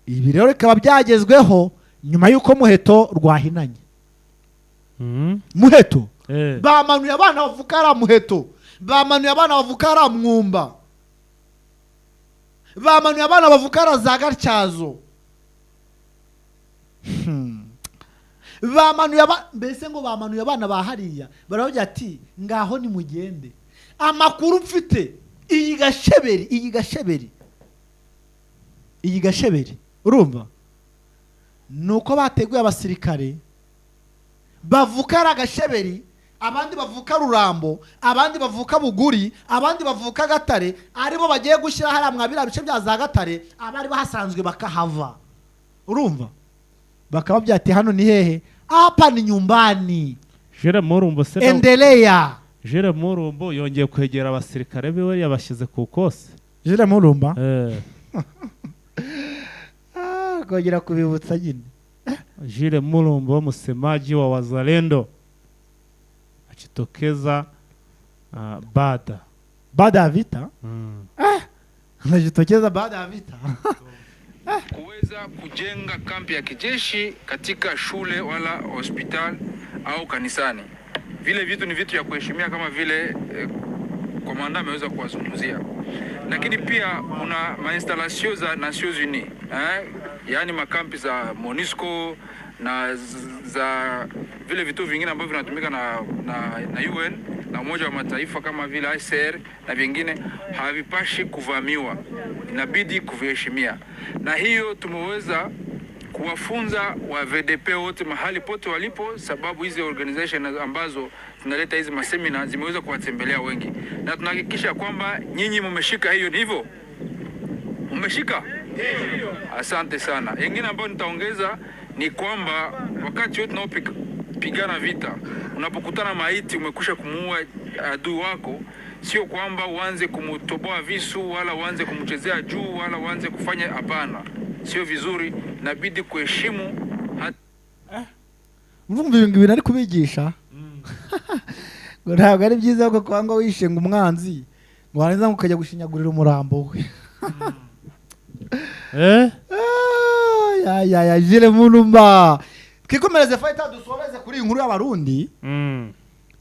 Ibi rero bikaba byagezweho nyuma y'uko Muheto rwahinanye. Muheto bamanuye abana bavuka ari Muheto, bamanuye abana bavuka ari Mwumba, bamanuye abana bavuka ari za Gatyazo. Bamanuye mbese ngo bamanuye abana ba hariya, baravuga ati ngaho nimugende. Amakuru mfite, iyi Gasheberi, iyi Gasheberi, iyi Gasheberi, urumva, ni uko bateguye abasirikare bavuka ari Agasheberi, abandi bavuka Rurambo, abandi bavuka Buguri, abandi bavuka Gatare, aribo bagiye gushyira hariya mwa biriya bice bya za Gatare, abari bahasanzwe bakahava, urumva, bakaba byati hano ni hehe? Hapa ni nyumbani. Jere Murumbo se Endelea. Jere Murumbo yongeye kwegera abasirikare biwe, yabashyize ku kose. Jire Murumba. Akongera kubibutsa nyine. Jules Mulumba, msemaji wa Wazalendo, ajitokeza baada Baada ya vita. Anajitokeza baada ya vita. Kuweza kujenga kambi ya kijeshi katika shule wala hospitali au kanisani. Vile vitu ni vitu ya kuheshimia kama vile komanda ameweza kuwazungumzia, lakini pia kuna mainstallation za Nations Unies, yaani makampi za MONUSCO na za vile vituo vingine ambavyo vinatumika na UN na Umoja wa Mataifa kama vile ICR na vingine havipashi kuvamiwa, inabidi kuviheshimia, na hiyo tumeweza kuwafunza wa VDP wote mahali pote walipo, sababu hizi organization ambazo tunaleta hizi masemina zimeweza kuwatembelea wengi, na tunahakikisha kwamba nyinyi mmeshika hiyo. Ni hivyo, mmeshika? Asante sana. Ingine ambayo nitaongeza ni kwamba wakati wote tunaopigana vita, unapokutana maiti umekusha kumuua adui wako, sio kwamba uanze kumtoboa visu wala uanze kumchezea juu wala uanze kufanya, hapana, sio vizuri. Inabidi kuheshimu Mvumva ibintu ibintu ari kubigisha ngo ntabwo ari byiza ko kwanga wishe ngo umwanzi, ngo warangiza ngo ukajya gushinyagurira umurambo we. Ah, ya ya ya, Jules Mulumba. Twikomereze, fighter, dusoreze kuri iyi nkuru y'Abarundi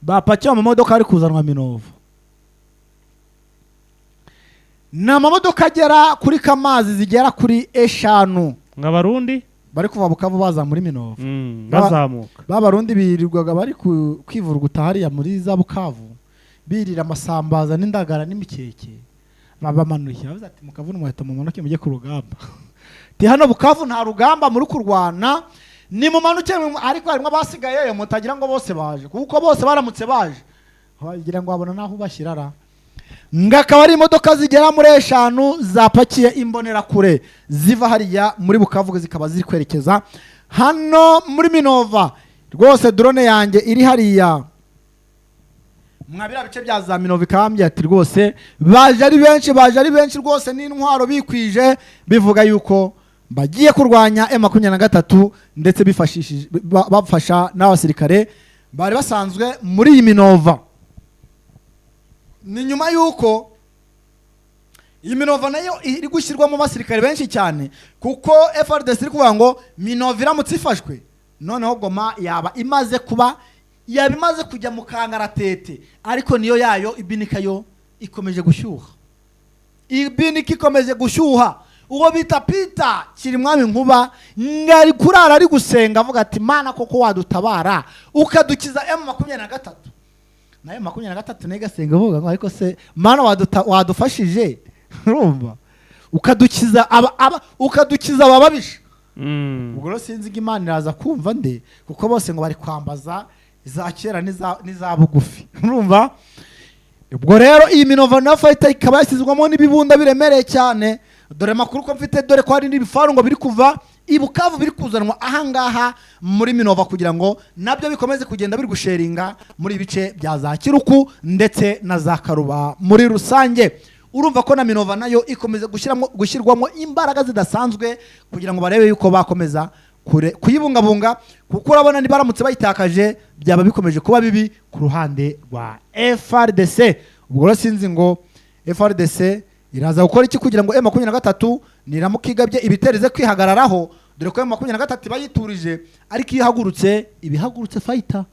bapakiye amamodoka ari kuzanwa Minova. Ni amamodoka agera kuri kamazi zigera kuri 5. Nk'Abarundi bari kuva Bukavu baza muri Minova. Bazamuka. Ba Barundi birirwaga bari kwivuruguta hariya muri za Bukavu, birira amasambaza n'indagara n'imikeke, babamanuye bavuze ati: "Mukavuna umuheto, mumanuke mujye ku rugamba." Ti hano Bukavu nta rugamba muri kurwana, ni mumanuke. Ariko harimo abasigayeyo, mutagira ngo bose baje, kuko bose baramutse baje wagira ngo wabona naho ubashyira ra. Ngo akaba ari imodoka zigera muri 5 zapakiye imbonerakure ziva hariya muri Bukavu, zikaba ziri kwerekeza hano muri Minova. Rwose drone yanjye iri hariya mwa biriya bice bya za Minova ikambye ati rwose baje ari benshi, baje ari benshi rwose n'intwaro bikwije, bivuga yuko bagiye kurwanya M23, ndetse bifashishije bafasha n'abasirikare bari basanzwe muri iyi Minova. Ni nyuma yuko iyi Minova nayo iri gushyirwamo abasirikare benshi cyane, kuko FARDC iri kuvuga ngo Minova iramutse ifashwe, noneho Goma yaba imaze kuba, yaba imaze kujya mu kangaratete. Ariko niyo yayo ibinika yo ikomeje gushyuha, ibinika ikomeje gushyuha. Uwo bita Peter Kirimwami Nkuba ngari kurara ari gusenga avuga ati: "Mana, koko wadutabara ukadukiza M23." Nayo 23 nayo igasenga avuga ngo: "Ariko se Mana, wadufashije, urumva, ukadukiza aba, ukadukiza aba babisha." Ubwo rero sinzi ngo Imana iraza kumva nde, kuko bose ngo bari kwambaza iza kera n'iza bugufi, urumva. Ubwo rero iyi Minova na fighter ikaba yashyizwemo n'ibibunda biremereye cyane. Dore amakuru ko mfite, dore ko hari n'ibifaru ngo biri kuva i Bukavu biri kuzanwa ahangaha muri Minova, kugira ngo nabyo bikomeze kugenda biri gusheringa muri ibice bya za Kiruku ndetse na za Karuba muri rusange. Urumva ko na Minova nayo ikomeza gushyirwamo imbaraga zidasanzwe kugira ngo barebe yuko bakomeza kuyibungabunga, kuko urabona nibaramutse bayitakaje byaba bikomeje kuba bibi ku ruhande rwa FARDC. Ubwo rero sinzi ngo FARDC iraza gukora iki kugira ngo M23 niramuka igabye ibitero ize kwihagararaho, dore ko M23 iba yiturije, ariko iyo ihagurutse ibihagurutse, fighter,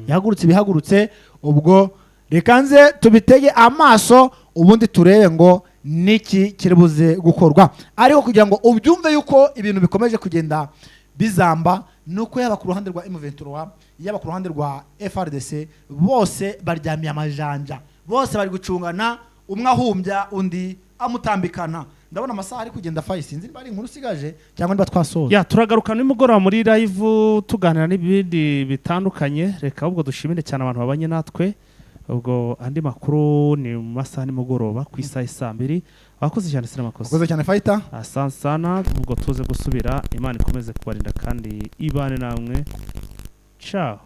yahagurutse ibihagurutse. Ubwo reka nze tubitege amaso, ubundi turebe ngo niki kiri buze gukorwa. Ariko kugira ngo ubyumve yuko ibintu bikomeje kugenda bizamba, nuko yaba ku ruhande rwa M23, yaba ku ruhande rwa FARDC, bose baryamiye amajanja, bose bari gucungana, umwe ahumbya undi amutambikana. Ndabona amasaha ari kugenda fayi, sinzi niba ari inkuru usigaje cyangwa niba twasoza. Ya, turagaruka nimugoroba muri live tuganira n'ibindi bitandukanye. Reka ahubwo dushimire cyane abantu babanye natwe. Ubwo andi makuru ni mu masaha nimugoroba ku isaha 2:00. Abakoze cyane, sinamakosa. Wakoze cyane, fighter. Asante sana. Ubwo tuze gusubira, Imana ikomeze kubarinda kandi ibane namwe. Ciao.